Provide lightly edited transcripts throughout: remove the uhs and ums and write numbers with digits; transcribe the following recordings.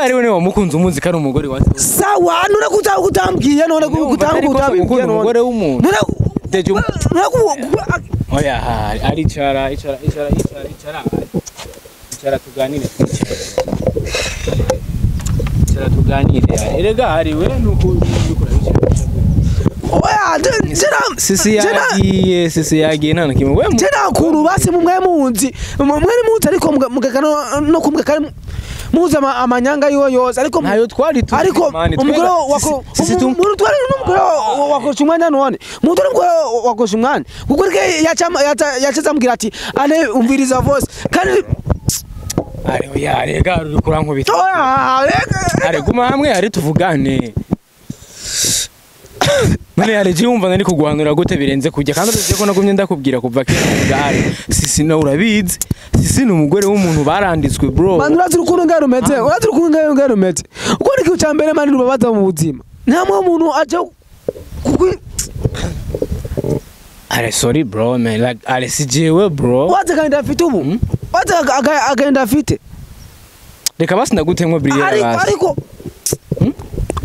Ari we wamukunze umuzi kari umugore wa Sawa none kutambwiye none kutambwiye none umugore w'umuntu. None Deje none oya ari icara icara icara icara icara icara tuganire icara tuganire erega hari we nuko ubikora. Oya jera sisi yagiye sisi yagiye nta kimwe we jera kuru basi mumwe munzi mumwe munzi ariko mugakano no kumwe kari muzi amanyanga yiwe yose ariko ntayo twari tuzi ariko umugore wako umuntu twari n'umugore wakosha umwanya none umuntu n'umugore wakosha umwanya kuko rike yaca ambwira ati ane umviriza voice kandi ari oya rega uri kurankubita oya ari guma hamwe ari tuvugane none yari jumva nari kuguhanura gute birenze kujya kandi uruzi ko nagumye ndakubwira kuva kera ari sisi na urabizi sisi ni umugore w'umuntu baranditswe bro man urazi urukundo ngaro rumeze urazi urukundo ngaro rumeze uko ni ikintu cya mbere man rubabaza mu buzima nta muntu aje kukwi Are sorry bro man like are si jewe bro waze agahinda afite ubu waze agahinda afite reka basi ndagutemwe briere basi ariko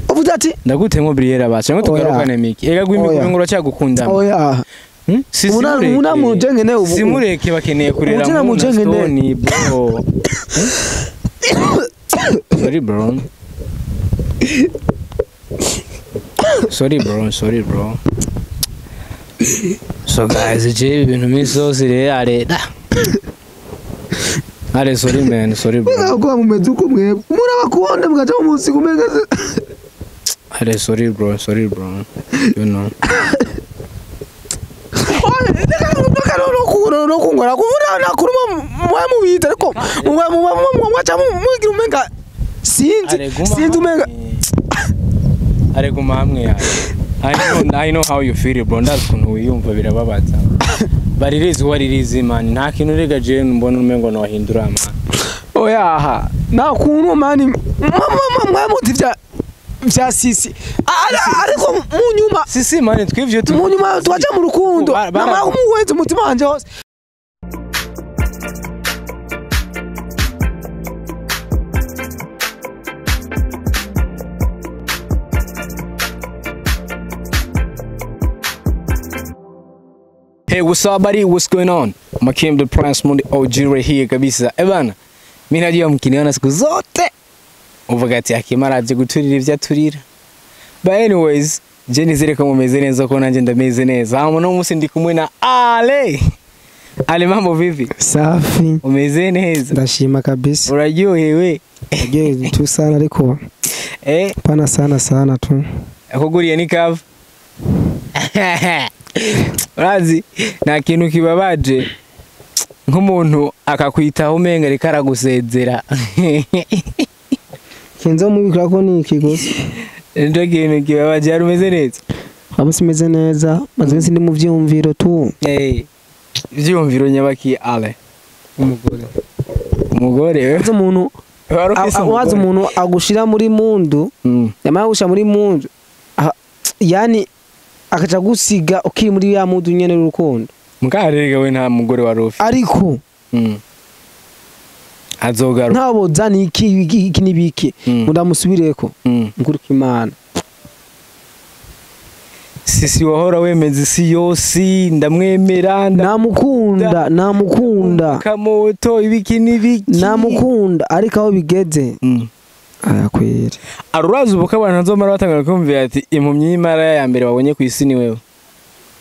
uvuze ati ndagutemwe briere basi ngo tugarukane miki ega gwimi ngo uracyagukunda oya sisi simureke bakeneye kurera mu stone bro sorry bro sorry bro sorry bro so guys je ibintu misozi rero are are sorry man sorry bro ko mumeze uko mwebwe murabakunda mugaca umunsi kumeze are sorry bro you know no kungora nakuruma mubita ariko mwaca mugira umenga sinzi umenga are guma hamwe ya I know how you feel bro ndazi ukuntu wiyumva birababaza baririzi waririzi man nta kintu rega je mbona umengo no wahindura man oya nta kuntu man mwamuti vya sisi ariko mu nyuma sisi man twivyo mu nyuma twaja mu rukundo namara kumuwenza umutima wanje hose. Hey, what's up buddy? What's going on? Makim the Prince Mundi OG right here kabisa. Eh bana, mimi najua mkiniona siku zote uvuga ati akimara aje guturira ivyo aturira. But anyways, je nizere ko mumeze neza ko nanje ndameze neza. Hamo no musi ndi kumwe na Ale. Ale mambo vipi? Safi. Umeze neza? Ndashima kabisa. Uraryohewe? Uraryohewe tu sana ariko. Eh, pana sana sana tu. Akuguriye ni kavu. Urazi nta kintu kibabaje nk'umuntu akakwitaho umenga reka aragusezera. Kinzo mubikira ko ni iki gusa. Ndo kintu kibabaje ari umeze neza. Amusi meze neza, maze nsi ndi mu vyumviro tu. Eh. Vyumviro nyabaki Ale. Umugore. Umugore wazi umuntu wazi umuntu agushira muri mundu. Yamara gushira muri mundu. Yani akaca gusiga ukiri muri ya mundu nyene y'urukundo. Mukarerega we nta mugore wa rufi. Ariko azogaruka. Ntabo zani iki iki nibiki. Ndamusubireko. Mukuru kimana. Sisi wahora wemeza isi yose ndamwemera namukunda namukunda kamoto ibiki nibiki namukunda ariko aho bigeze ayakwere aruraza ubuka abantu nzomara batangara kumvira ati impumyi y'imara ya mbere babonye ku isi ni wewe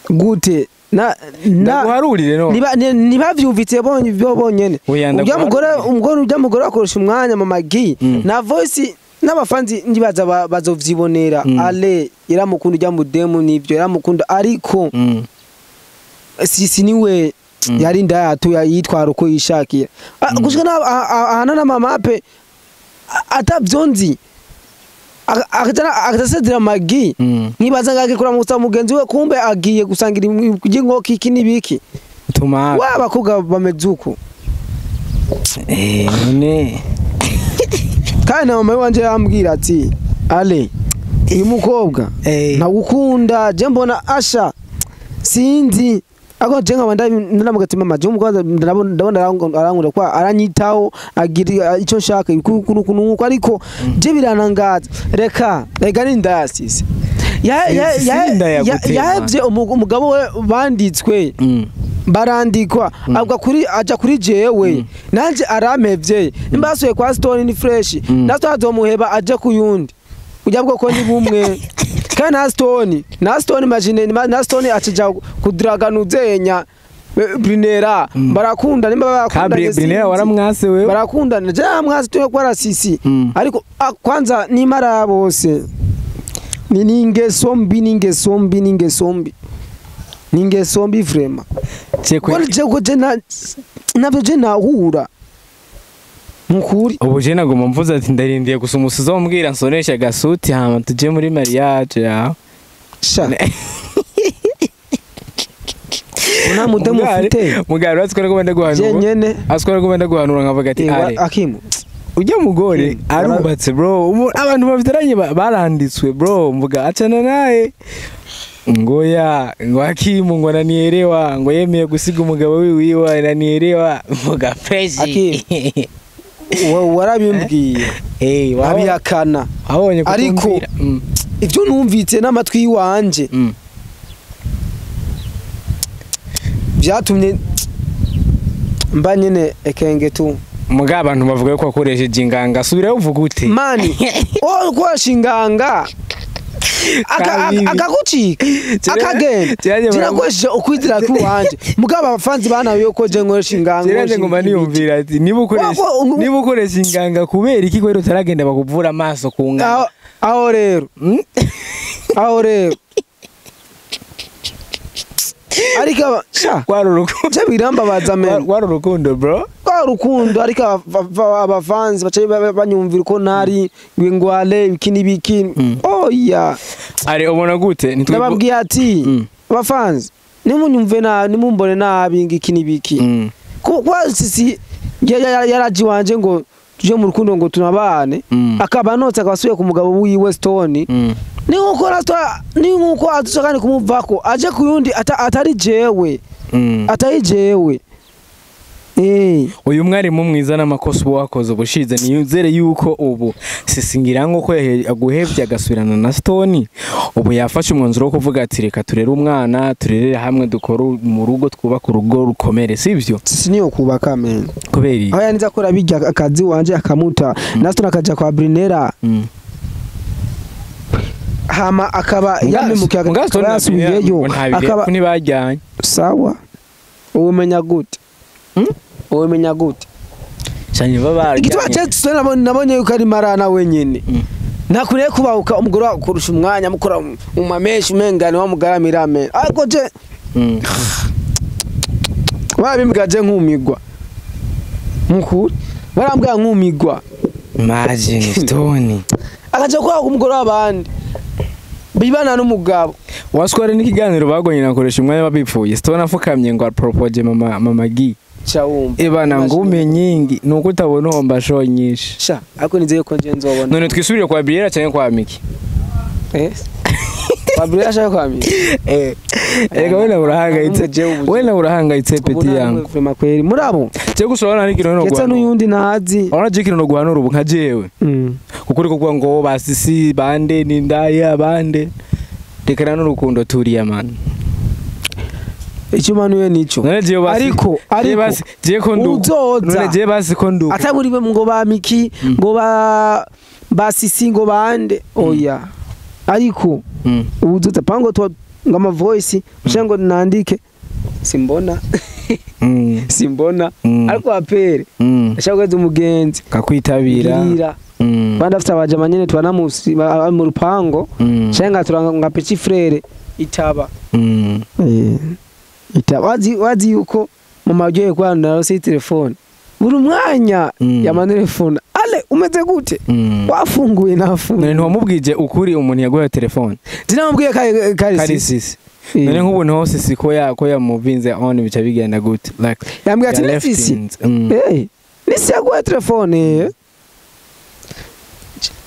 gute na ndaguharurire no niba nibavyumvitse bonye byo bonyene ujya mugore umugore ujya mugore akoresha umwanya mama G na voice n'abafanzi ngibaza bazovyibonera ale iramukunda ujya mudemu nivyo iramukunda ariko sisi niwe yari ndayatu yitwara uko yishakiye gushika ahana na mama pe atavyonzi akatasezera magi nkibaza ngake kura musa mugenzi we kumbe agiye gusangira inkoko iki nibiki tuma wabakobwa bameze uko none kandi na mama wanje yambwira ati ale uyu mukobwa ntagukunda je mbona Asha sinzi Ako je nkaba ndamugatuma mama je umugabo ndabona arankunda kwa aranyitaho agira icyo nshaka kunuko ariko je biranangaza reka ni ndayasise yahevye umugabo we banditswe barandikwa avuga kuri aja kuri jewe nanje arampevye nimbasuye kwa Stone ni fresh na azomuheba aje kuyundi ujya bwo ni bumwe kandi na Stone imagine na Stone akija kudraganuzenya Brinera barakunda nimba barakunda Brinera waramwase wewe barakundana je namwase tuyo kwa sisi ariko kwanza nimara bose ni ingeso mbi ningeso mbi vraiment je navyo je nahura mukuri ubu je nagoma mvuze ati ndarindiye gusa umusuzo umbwira nsonesha gasuti hama tuje muri mariage ya sha una mudemu ufite mugari atwara ko benda guhanura atwara ko benda guhanura nkavuga ati are akimu ujya mugore arubatse bro abantu babitaranye baranditswe bro mvuga acana naye ngoya ngo Hakimu ngo nanielewa ngo yemeye gusiga umugabo wiwe nanielewa mvuga fresh Akimu warabimbwiye wabihakana abonye ariko ibyo numvitse n'amatwi yiwanje byatumye mba nyene ekenge tu muga abantu bavuga ko akoresheje inganga subira uvuga ute mani oh ukoresha inganga akagucika akagenda kirakoresheje ukwizira kw'iwanje mugabo abafanzi banawe ko je nkoresha inganga kiranje ngoma niyumvira ati niba ukoresha inganga kubera iki kwero utaragenda bakuvura amaso ku nganga aho rero aho rero ariko sha kwa je birambabaza men kwa rukundo bro kwa rukundo ariko abafanzi bace banyumvira ko nari ngwale iki nibiki oya ari ubona gute nababwiye ati abafanzi nimunyumve na nimumbone nabi ngiki nibiki kwa sisi yaraji wanje ngo tuje mu rukundo ngo tunabane akaba notse akabasuye ku mugabo wiwe Stone ni nkuko rasta ni nkuko adushaka kumuvako aje kuyundi atari jewe atari jewe uyu mwarimu mwiza n'amakosa uba wakoze ubushize niyuzere yuko ubu sisingira nko ko aguhevye agasubirana na Stone ubu yafashe umwanzuro wo kuvuga ati reka turere umwana turerere hamwe dukore mu rugo twubaka urugo rukomere sivyo sisi niyo kubaka men kubera aho yaniza akora bijya akazi wanje akamuta na Stone akaja kwa Brinera hama akaba yamemukiye akaba yasubiyeyo akaba ntibajyanye sawa umenya gute umenya gute cyane baba igitwa cyo nabonye yuko ari marana wenyine nakuriye kubahuka umugore kurusha umwanya mukora umamenshi umengane wamugaramira me ariko je babimbwa je nkumigwa mukuri barambwa nkumigwa imagine Stone akaje kwa umugore w'abandi bibana n'umugabo wasware n'ikiganiro bagonye nakoresha umwanya babipfuye Stone afukamye ngo apropoje mama G chawumva ebana ngume nyingi nuko utabona homba show nyinshi sha ariko nizeye ko nje nzobona none twisubire kwa Briella cyangwa kwa Miki kwa Briella cyangwa kwa Miki erega wena urahangayitse wena urahangayitse peti yangu vraiment kweri murabo cyo gusobana ari kintu no gwa n'uyundi nazi ona je kintu no guhanura ubu nka jewe kuko uri kuvuga ngo basisi bande ni ndaya bande rekana n'urukundo turiya man icyo manuye nico ariko je ko nduko none je basi ko nduko ataburi ngo ba Miki ngo ba basisi ngo bande oya ariko ubuzoza pango to ngama voice ngo nandike simbona simbona ariko apere ashaka kweza umugenzi kakwitabira banda afite abajama nyene twanamusi mu rupango cyangwa turanga petit frere itaba itaba wazi yuko mama agiye kwandara si telefone buri mwanya ya telefone ale umeze gute wafunguye nafunguye none ntiwamubwije ukuri umuntu yaguhaye telefone zinamubwiye Karisisi none nk'ubu niho sisi ko yamuvinze on bica bigenda gute like yambwiye ati ni sisi nisi yaguhaye telefone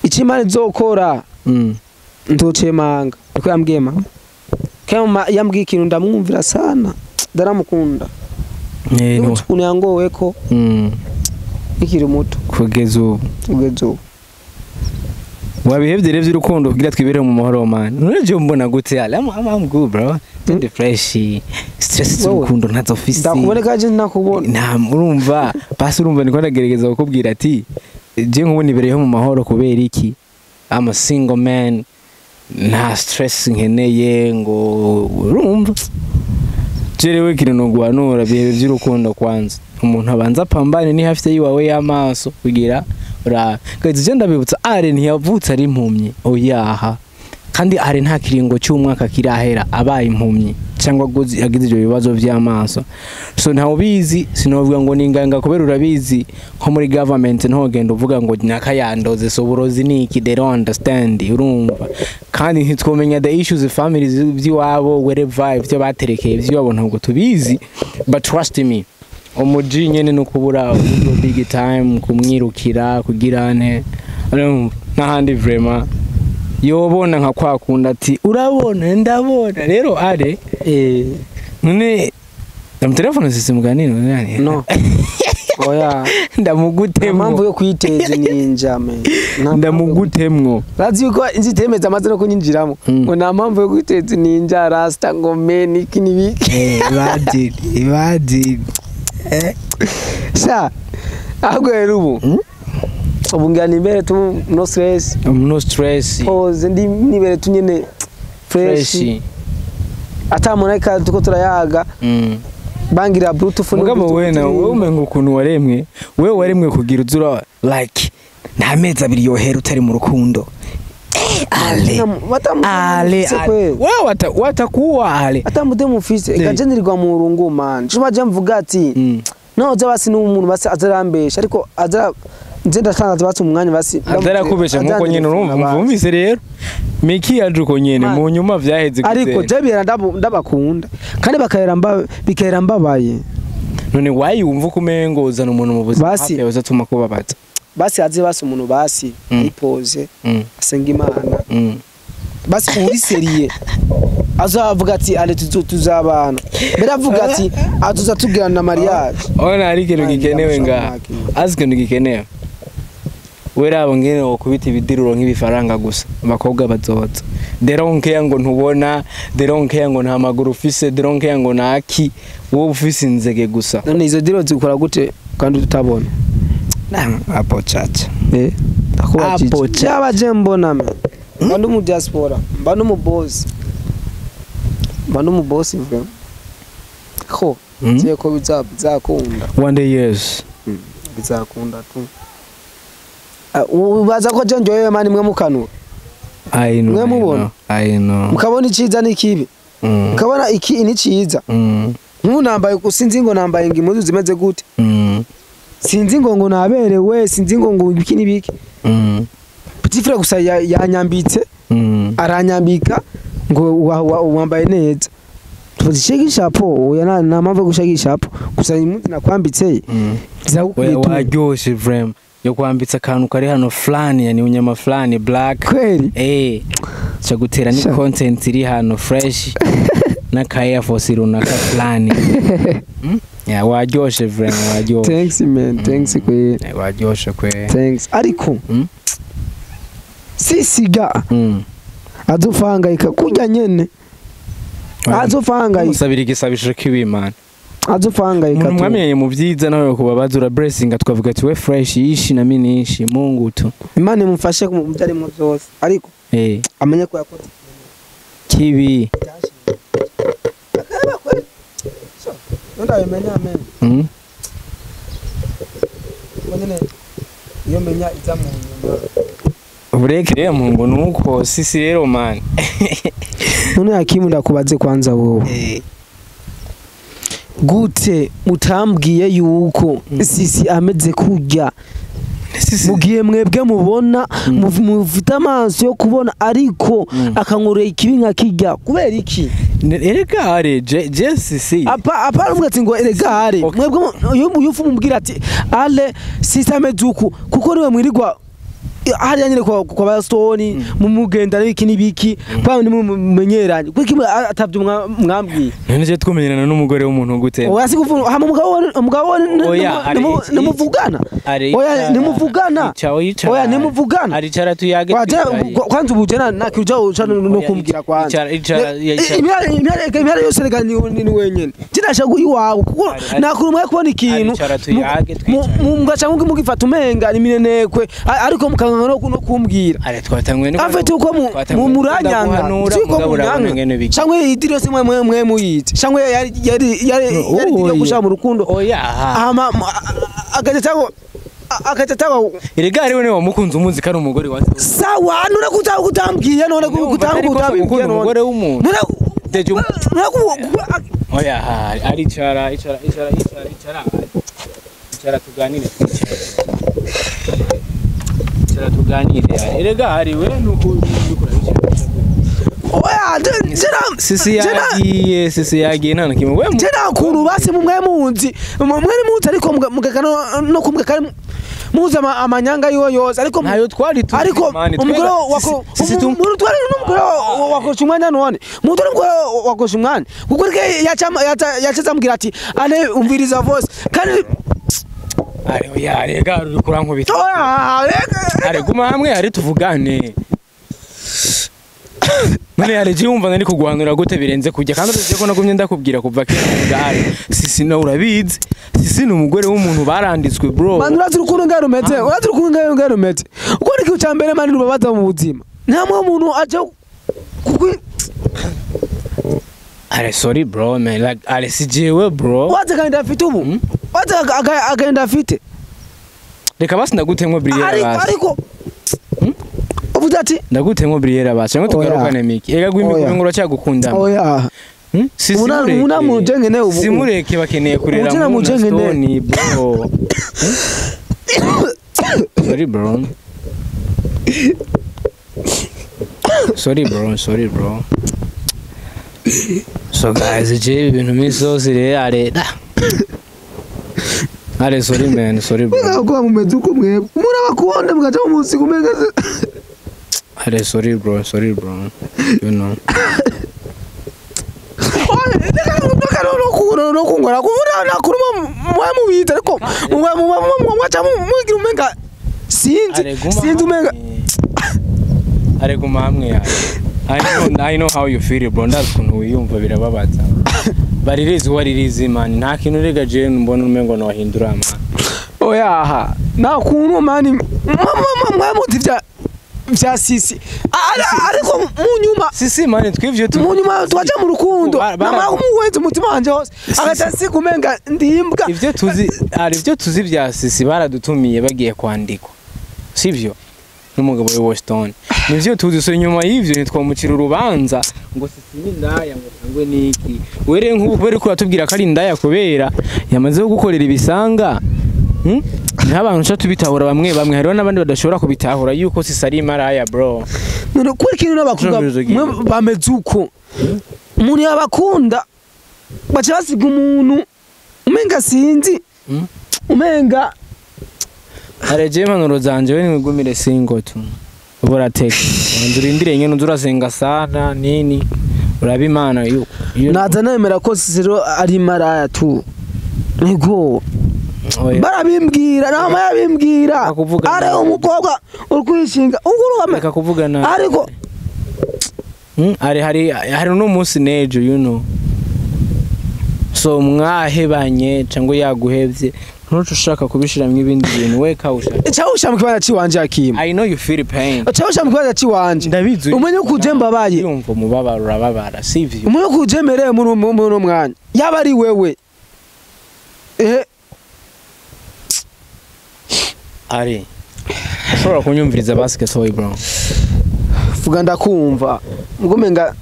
ikimana izokora ntocemanga niko yambwiye mama kama yambwiye ikintu ndamwumvira sana Ndaramukunda. Ukuntu yangowe ko ikiri muto kugeza ubu. Kugeza ubu. Wabihevye rero vy'urukundo kugira twibere mu mahoro man. None je mbona gute ale? I'm good bro. Ndi fresh. Stress z'urukundo ntazo fisi. Ndakuboneka je nakubona. Nta urumva basi urumva niko ndagerageza kukubwira ati je nkubona ibereyeho mu mahoro kubera iki? I'm a single man. Nta stress nkeneye ngo urumva. Jerewe kintu guhanura bihe by'urukundo kwanza. Umuntu abanza pambane ni hafi yiwawe y'amaso kugira guys je ndabibutsa are ntiyavutse ari impumyi oyaha kandi are nta kiringo cy'umwaka kirahera abaye impumyi cyangwa agize ibyo bibazo by'amaso so ntawe ubizi sinovuga ngo ninganga kubera urabizi nko muri government ntogenda uvuga ngo nyakayandoze so uburozi ni iki they don't understand urumva kandi ntitwomenya the issues families by'iwabo wherever ibyo baterekeye by'iwabo ntabwo tubizi but trust me umuji nyene no kubura uburyo big time kumwirukira kugirane n'ahandi vraiment yobona nka kwakunda ati urabona ndabona rero are none ndamutelefone sisi muganiro nani no oya ndamugutemwo mpamvu yo kwiteza ninja me ndamugutemwo razi yuko inzitemeza amaze no kunyinjiramo ngo nta mpamvu yo kwiteza ninja rasta ngo me niki nibiki imagine sha ahubwo rero ubu ubu ngira nibere tu no stress no stress pose ndi nibere tu nyene fresh atamona ka tuko turayaga bangira bluetooth mugabo we na wewe umenga ukuntu waremwe wewe waremwe kugira uzura like nta mezi abiri yohera utari mu rukundo ale ale wewe watakuwa ale atamute mufise gaje nirirwa mu rungu man cuma je mvuga ati no je basi n'umuntu basi azarambesha ariko azara nze ndatangaza basi umwanya basi azarakubesha nkuko nyene urumva mvumvise rero Miki yaje uko nyene mu nyuma vyaheze ariko je bihera ndabakunda kandi bakahera bikahera mbabaye none wayi wumva uko umengo uzana umuntu mu buzima hafi yawe uzatuma kubabaza basi aze basi umuntu basi ipoze asenga Imana basi uri seriye azavuga ati ale tuzabana mbere avuga ati atuza tugirana na mariage ona ari ikintu gikenewe nga azi ikintu gikenewe werabo ngene okubita ibidiruro nk'ibifaranga gusa abakobwa bazoza they don't care ngo ntubona they don't care ngo nta maguru ufise they don't care ngo naki wowe ufise inzege gusa none izo diro zikora gute kandi tutabona apo chacha apo chacha je mbona me mba ndi mu diaspora mba ndi mu boss vraiment ko ngiye ko bizakunda one day yes bizakunda tu ubaza ko je njoyewe mani mwe mukanura I know mwe mubona I know mukabona iciza n'ikibi mukabona iki ni ciza nk'ubu nambaye sinzi ngo nambaye ngo impuzu zimeze gute sinzi ngo naberewe sinzi ngo ibiki n'ibiki Petit frère gusa yanyambitse aranyambika ngo wambaye neza tuzi ishapo oya nta mpamvu yo gushaka ishapo gusa impuzu nakwambitse ziragukwiye waryoshe vraiment yo kwambitse akantu kari hano flani yani unyama flani black kweli cha gutera ni content iri hano fresh na ka Air Force runaka flani ya waryoshe vraiment waryoshe thanks man thanks kwe waryoshe kwe thanks ariko sisiga azofangayika kurya nyene azofangayika musabira igisabisho k'ibimana azofangayika mwamenye mu byiza nawe kubabaza ura blessing twavuga ati we fresh yishi na minishi Mungu tu Imana imufashe mu byo arimo byose ariko amenye ko yakoze kibi akaba kwe so ndabimenya amen nyene iyo menya iza mu nyuma Bureke rero mungu nuko sisi rero man none Hakimu ndakubaze kwanza wowe gute mutambwiye yuko sisi ameze kurya mugiye mwebwe mubona mufite amaso yo kubona ariko akankorera ikibi nka kirya kubera iki erega are je sisi apa aravuga ati ngo erega are mwebwe iyo ufu mubwira ati ale sisi ameze uku kuko niwe mwirirwa Hariya nyine kwa basitoni mumugenda n'iki n'ibiki kwa mumenyeranye kuko kimwe atavyo mwambwiye. None je twumenyerana n'umugore w'umuntu gute? Oya, si kuvuga hama umugabo nimuvugana. Oya, nimuvugana. Oya, nimuvugana. Aricara tuyage. Kwanza ubuje nakirja uca no kumbwira kwanza. Imyara yose rega ni wenyene. Tinasha iwawe kuko nakurumwe kubona ikintu mugaca mugifata umenga ni minenekwe ariko mukanga no kumbwira. Are twatangwe no afite uko muranyanga siko munyanga cyangwa idiri yose mwe muyitse cyangwa yari yo gusha mu rukundo. Oya, hama akaja erega ariwe ni wamukunze umuzi kari umugore wa sawa none kutambwiye none kutambwiye umugore w'umuntu oya ari icara tuganire icara tuganire erega ariwe nuko oya sisi yagiye nta kimwe we jera kuru basi mumwe munzi ariko mugakano no kumwe muzi amanyanga yiwe yose ariko ntayo twari tu ariko umugore wako umugore twari n'umugore wako umwanya none umugore wako umwanya kuko yaca ambwira ati ane umviriza voice kandi ari oya rega uri kurankubita ari guma hamwe ari tuvugane none yareje yumva nari kuguhanura gute birenze kujya kandi uzi ko nagumye ndakubwira kuva kera ari sisi na urabizi sisi ni umugore w'umuntu baranditswe bro. Man urazi urukundo ngero rumeze urazi urukundo ngero rumeze uko ni cyo mbere man rubabaza mu buzima nta muntu aje kugwi are sorry bro man like are si jewe bro waza kandi afite ubu waza agenda afite reka basi ndagutemwe briere basi ariko uvuze ati ndagutemwe briere basi ngo tugarukane miki ega gwimikuru ngo uracyagukunda. Oya una mujengene ubu simureke bakeneye kurera mu Stone bro. Sorry bro. Sorry bro. So guys, je ibintu misozi rero are are sorry man, sorry bro. Ngo mumeze uko mwe murabakubona mugaca mu munsi kumega. Are sorry bro, you know. Are guma hamwe ya. I know how you feel bro, ndazi ukuntu wiyumva birababaza. Baririzi waririzi man, nta kintu rega je mbona umengo no wahindura man. Oya aha, na kuntu man mwamuzi vya sisi ariko munyuma sisi man twivyo tu munyuma twaje mu rukundo namara umuwenze umutima wanje hose agaca sikumenga ndimbwa ivyo tuzi ari ivyo tuzi vya sisi baradutumiye bagiye kwandikwa sivyo n'umugabo we Washington nivyo tuzi so nyuma y'ivyo nitwamukira urubanza ngo sisi ni ndaya ngo tangwe niki were nk'ubu kubera ko atubwira ko ari ndaya kubera yamaze gukorera ibisanga n'abantu nca tubitahura bamwe bamwe hariho n'abandi badashobora kubitahura yuko sisi ari maraya bro. None kuri kintu n'abakobwa mwe bameze uko umuntu yabakunda baca basiga umuntu umenga sinzi umenga areje impanuro zanje we nigumire single tu uburateka wanzurindire nyene uzurasenga sana nini uraba Imana yuko naza nemera ko sisi ari maraya tu ego barabimbwira nama yabimbwira ari umukobwa uri kwishinga ugurugame akakuvugana ariko ari hari no munsi nejo you know so mwahebanye cyangwa yaguhevye ntucu ushaka kubishiramwe ibindi bintu we kawusha cyawusha mu kibanza ciwanje akima I know you feel pain cyawusha mu kibanza ciwanje ndabizi umenye kuje mbabaye yumva mubabara urababara sivyo umenye kuje mereye muri no mwanya yaba ari wewe ari ushobora kunyumviriza basket toy bro vuga ndakumva ngumenga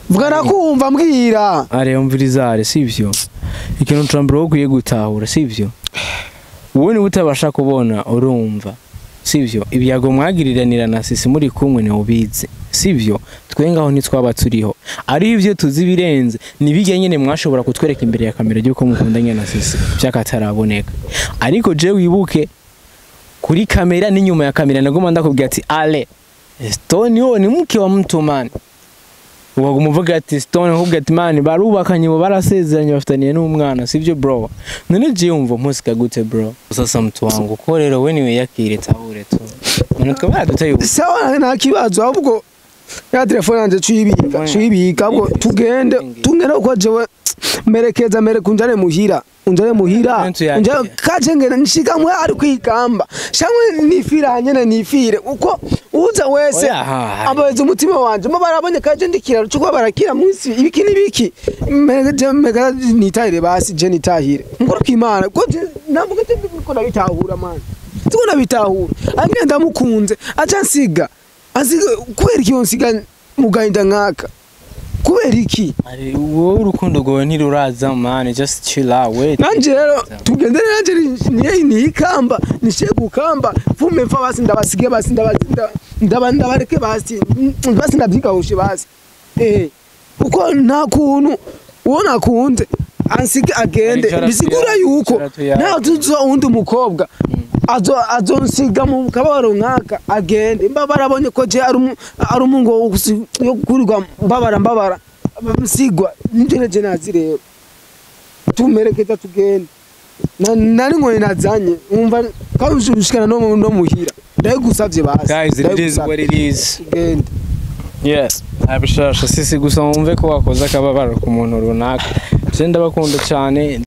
vuga ndakumva mbwira ari umviriza ari sivyo ikintu trambro ukwiye gutahura sivyo wowe ni utabasha kubona urumva sivyo ibyago mwagiriranira na sisi muri kumwe ne ubize sivyo twe ngaho ntitwaba turiho ari ivyo tuzi birenze nibijya nyene mwashobora kutwereka imbere ya kamera y'uko mukundanye na sisi byakataraboneka ariko je wibuke Kuri kamera n'inyuma ya kamera nagoma ndakubwira ati ale Stone yo ni mke wa mtu man. Waguma uvuga ati Stone, uvuga ati man barubakanye, bo barasezeranye, bafitaniye n'umwana, sivyo bro? None je yumva mpusika gute bro? Sasa mtu wangu, ko rero we niwe yakire tahure tu, none twaba baraduteye ubu. Sawa, nta kibazo, ahubwo ya telefone yanje cuyibika, cuyibika, ahubwo tugende, tugende uko jewe merekeza, mereka unjane muhira, unjane muhira. Unjane kaje ngene nshika mwe ari kwigamba shamwe nifira nyene nifire uko uza wese Oya, ha, ha. Abaza umutima wanje mo barabonye kaje ndikira cyo barakira munsi ibiki nibiki, mereje mega nitahire basi, je nitahire ngoro kimana ko je navuga ati ndiko nabitahura man, ndiko nabitahura angende ndamukunze aca nsiga, ansiga kubera iki? Yonsiga mu gahinda nkaka kubera iki? Ari wowe urukundo rwawe ntiruraza man, just chill out, wait. Nanje rero tugendere, nanje niye nikamba nishiye gukamba fume mfa basi, ndabasige basi, ndaba ndabareke basi, basi ndabyigahushe basi, kuko nta kuntu uwo nakunze ansige agende. Icara bisigura yuko icara tuyage. nawe tuzo undi mukobwa azo azonsiga mu kababaro nkaka agende, mba barabonye ko je ari umungo wo gukurirwa mbabara mbabara nsigwa nivyo neje nazi. Rero tumerekeza tugende. Nari nkoni nazanye umva kandi ushikana no muhira, ndayigusavye basi. Guys, it is Ndayigusavye. what it is. Tugende. Yes, abishasha sisi gusa wumve ko wakoze akababaro ku muntu runaka. Je ndabakunda cyane.